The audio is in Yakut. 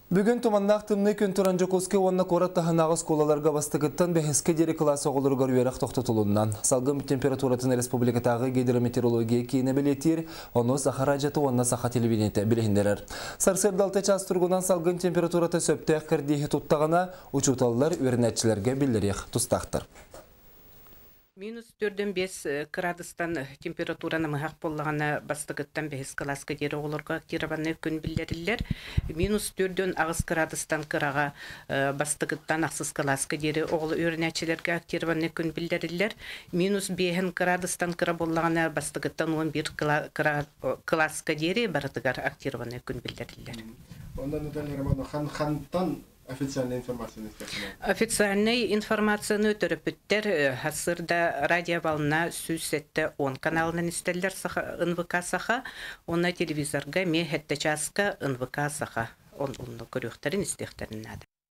Бүгүн туманнаах тымныы күн туран Дьокуускай уонна куорат таһынааҕы оскуолаларга бастакыттан бэһискэ диэри кылаас оҕолоругар үөрэх тохтотулунна. Салгын температуратын республикатааҕы гидрометеорология киинэ бэлиэтиир, ону Саха радиота уонна Саха телевидениетэ билиһиннэрэр. Сарсыарда 6 чаас туругунан салгын температурата сөптөөх кэрдииһи туттаҕына, учууталлар үөрэнээччилэргэ биллэриэх тустаахтар. Минус төрдөн 5 кыраадыстан температура намыһах буоллаҕына, бастакыттан бэһис кылааска диэри оҕолорго актированный күн биллэриллэр. Минус төрдөн 8 кыраадыстан кыраҕа бастакыттан ахсыс кылааска диэри оҕоло үөрэнээччилэргэ актированный күн биллэриллэр. Минус биэһин кыраадыстан кыра буоллаҕына, бастакыттан 11 кылааска диэри барытыгар актированный күн биллэриллэр. Онон Наталья Романовна, хантан официальная информацияны Официальнай информацияны төрөппүттэр сарсыарда радиоволна 170 каналынан истэллэр саха НВК Саха уонна телевизорга эмиэ сэттэ чааска НВК Саха онно көрүөхтэрин истиэхтэрин наада.